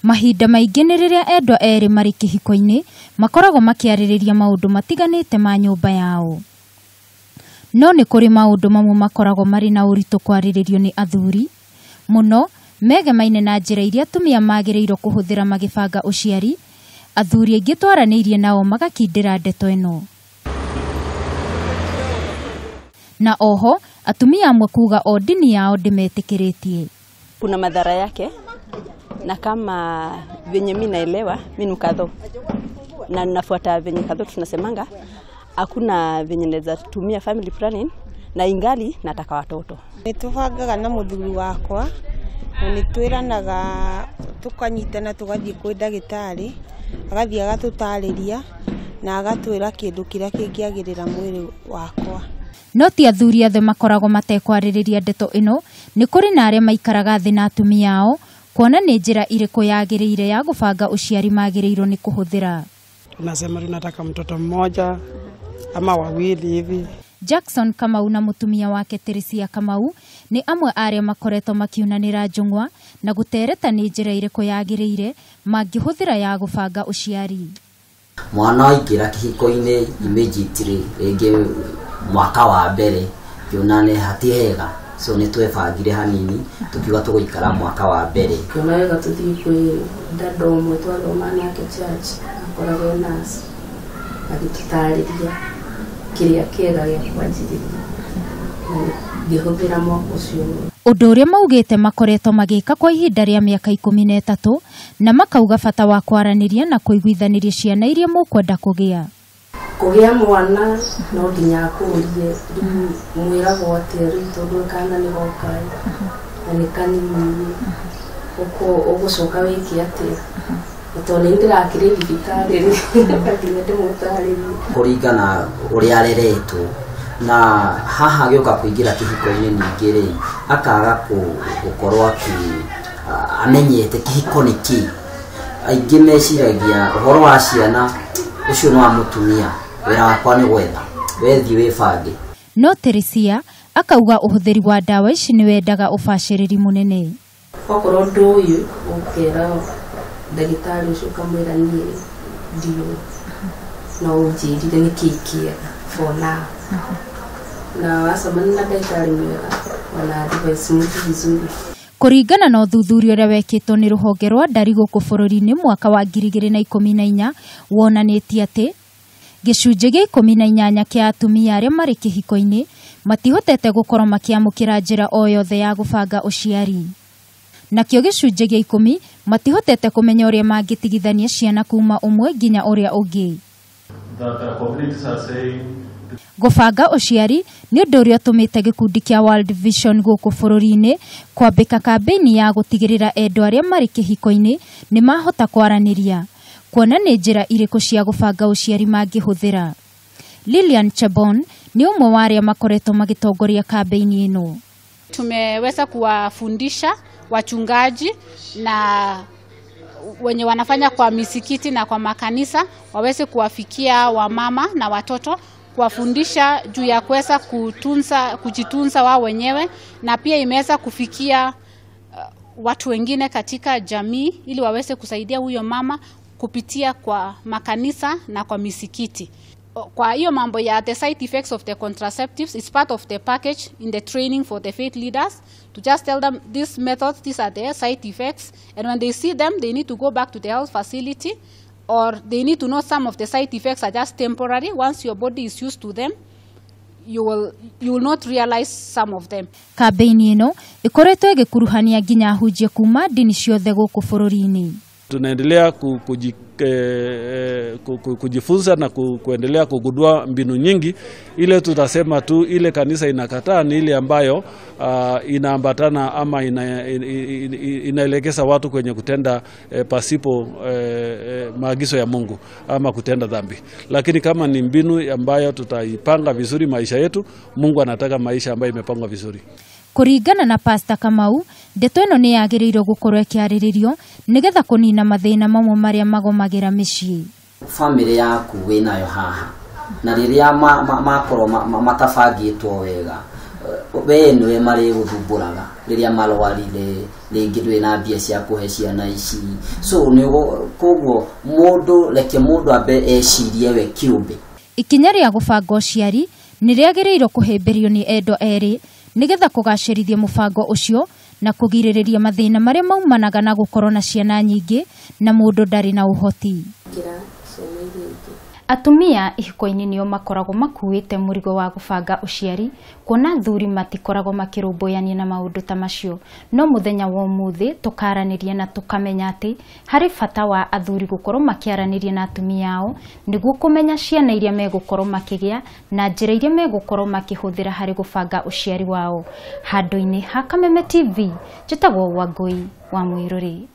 Mahinda maingĩ nĩ rĩrĩa endwa erĩ marĩ kĩhiko-inĩ makoragwo makĩarĩrĩria maũndũ matiganĩte ma nyũmba yao. No nĩ kũrĩ maũndũ mamwe makoragwo marĩ na ũritũ kwarĩrĩrio nĩ athuri, mũno megemaine na njĩra iria atumia magĩrĩirwo kũhũthĩra magĩbanga ũciari. Athuri aingĩ twaranĩirie nao magakindĩra ndeto ĩno. Na oho atumia amwe kuga o ndini yao ndĩmetĩkĩrĩtie. Kuna madhara yake, na kama venye mimi naelewa, mimi ni mkatho na nafuata venye kadho tunasemanga, hakuna venye naweza tumia family planning na ingali nataka watoto. Nitubangaga na muthuri wakwa na nitwiranaga tukanyitana tugathiĩ kwĩ ndagĩtarĩ, agathiĩ agatũtarĩria na agatwĩra kĩndũ kĩrĩa kĩngĩagĩrĩra mwĩrĩ wakwa. No ti athuri othe makoragwo matekwarĩrĩria ndeto ĩno, nĩ kũrĩ na arĩa maikaraga thĩ na atumia ao kuona nĩ njĩra irĩkũ yagĩrĩire ya gũbanga ũciari magĩrĩirwo nĩ kũhũthĩra. Tunasema tunataka mtoto mmoja ama wawili hivi. Jackson Kamau na mutumia wake Teresia Kamau nĩ amwe arĩa makoretwo makiunanĩra njũng'wa na gũtereta nĩ njĩra irĩkũ yagĩrĩire mangĩhũthĩra ya gũbanga ũciari. Mwana aingĩra kĩhiko-inĩ immediately rĩngĩ mwaka wa mbere kĩonane hati hega, so nĩ twebangire hanini tukiuga tũgũikara mwaka wa mbere. Kĩona wega tũthiĩ kwĩ dada ũmwe twathoma nake church, akoragwo e nurse, agĩtũtarĩria kĩrĩa kĩega gĩa kwanjĩrĩria na ngĩhũthĩra mwaka ũcio. Ũndũ ũrĩa maugĩte makoretwo magĩka kwa ihinda rĩa mĩaka 13 na makauga bata wa kwaranĩria na kũiguithanĩria ciana iria mũkwenda kũgĩa. Kũgĩa mwana no nginya akũrie, rĩu mwĩragwo atĩa rĩu tondũ kana nĩ goka na nĩ kanini, ũgũcoka wĩke atĩa? Tondũ nĩ ndĩrakĩrĩ thibitarĩ rĩ, nginya ndĩmũtarĩrie. Kũringana ũrĩa areretwo na haha agĩũka kũingĩra kĩhiko-inĩ ningĩ rĩ, akaga gũkorwo amenyete kĩhiko nĩ kĩ. Aingĩ meciragia ũhoro wa ciana ũcio nĩ wa mũtumia, wĩra wakwa nĩ gwetha, wethiĩ wĩbange. No Teresia akauga ũhũthĩri wa ndawa ici nĩ wendaga ũbacĩrĩri mũnene. Okorwo ndũĩ ũkera ndagĩtarĩ ũcio ũkamwĩra niĩ ndiũĩ, no ũnjĩrire nĩkĩĩ kĩega for now. Na wacemania na ndagĩtarĩ mwega wana advice mũtu vizuri. Kũringana na ũthuthuria ũrĩa wekĩtwo nĩ rũhonge rwa ndari gũkũ bũrũri-inĩ mwaka wa 2014 wonanĩtie atĩ gĩcunjĩ gĩa 18 kĩa atumia arĩa marĩ kĩhiko-inĩ matihotete gũkorwo makĩamũkĩra njĩra o yothe ya gũbanga ũciari. Nakĩo gĩcunjĩ gĩa 10 matihotete kũmenya ũrĩa mangĩtigithania ciana kuma ũmwe nginya ũrĩa ũngĩ. Gũbanga ũciari nĩ ũndũ ũrĩa ũtũmĩte gĩkundi kĩa World Vision gũkũ bũrũri-inĩ kwambĩka kambĩini ya gũtigĩrĩra endwa arĩa marĩ kĩhiko-inĩ nĩ mahota kwaranĩria, kuona nĩ njĩra irĩkũ cia gũbanga ũciari mangĩhũthĩra. Lilian Chabon nĩ ũmwe wa arĩa makoretwo magĩtongoria kambĩini ĩno. Tumeweza kuwafundisha wachungaji na wenye wanafanya kwa misikiti na kwa makanisa waweze kuwafikia wamama na watoto, kuwafundisha juu ya kuweza kujitunza wao wenyewe, na pia imeweza kufikia watu wengine katika jamii ili waweze kusaidia huyo mama kupitia kwa makanisa na kwa misikiti. Kwa hiyo mambo ya the side effects of the contraceptives is part of the package in the training for the faith leaders to just tell them these methods, these are the side effects, and when they see them they need to go back to the health facility, or they need to know some of the side effects are just temporary. Once your body is used to them, you will not realize some of them. Kambĩini ĩno ĩkoretwo ĩgĩkuruhania nginya ahunjia kuma ndini ciothe gũkũ bũrũri-inĩ. Tunaendelea kujifunza na kuendelea kugundua mbinu nyingi. Ile tutasema tu ile kanisa inakataa ni ile ambayo inaambatana ama inaelekeza watu kwenye kutenda pasipo maagizo ya Mungu ama kutenda dhambi. Lakini kama ni mbinu ambayo tutaipanga vizuri maisha yetu, Mungu anataka maisha ambayo imepangwa vizuri. Kũringana na Pastor Kamau, ndeto ĩno nĩ yagĩrĩirwo gũkorwo ĩkĩarĩrĩrio nĩgetha kũnina mathĩna mamwe marĩa magomagĩra mĩciĩ. Famĩlĩ yaku wĩnayo haha na rĩrĩa makorwo matabangĩtwo wega, we nĩwe marĩgũthumbũraga rĩrĩa marwarire, Rĩngĩ ndũrĩ na mbia cia kũhe ciana ici. So nĩ koguo mũndũ, reke mũndũ ambe ecirie we kĩũmbe. Ikinya rĩa gũbanga ũciari nĩ rĩagĩrĩirwo kũhĩmbĩrio nĩ endwa erĩ nĩgetha kũgacĩrithia mũbango ũcio na kũgirĩrĩria mathĩna marĩa maumanaga na gũkorwo na ciana nyingĩ na mũndũ ndarĩ na ũhoti. Kĩra ciana iria ingĩ. Atumia ihiko-inĩ nĩo makoragwo makuĩte mũrigo wa gũbanga ũciari, kuona athuri matikoragwo makĩrũmbũyania na maũndũ ta macio. No mũthenya wa ũmũthĩ tũkaranĩria na tũkamenya atĩ harĩ bata wa athuri gũkorwo makĩaranĩria na atumia ao nĩguo kũmenya ciana iria megũkorwo makĩgĩa na njĩra iria megũkorwo makĩhũthĩra harĩ gũbanga ũciari wao. Handũ-inĩ ha Kameme TV, njĩtagwo Wangũi wa Mwĩrũrĩ.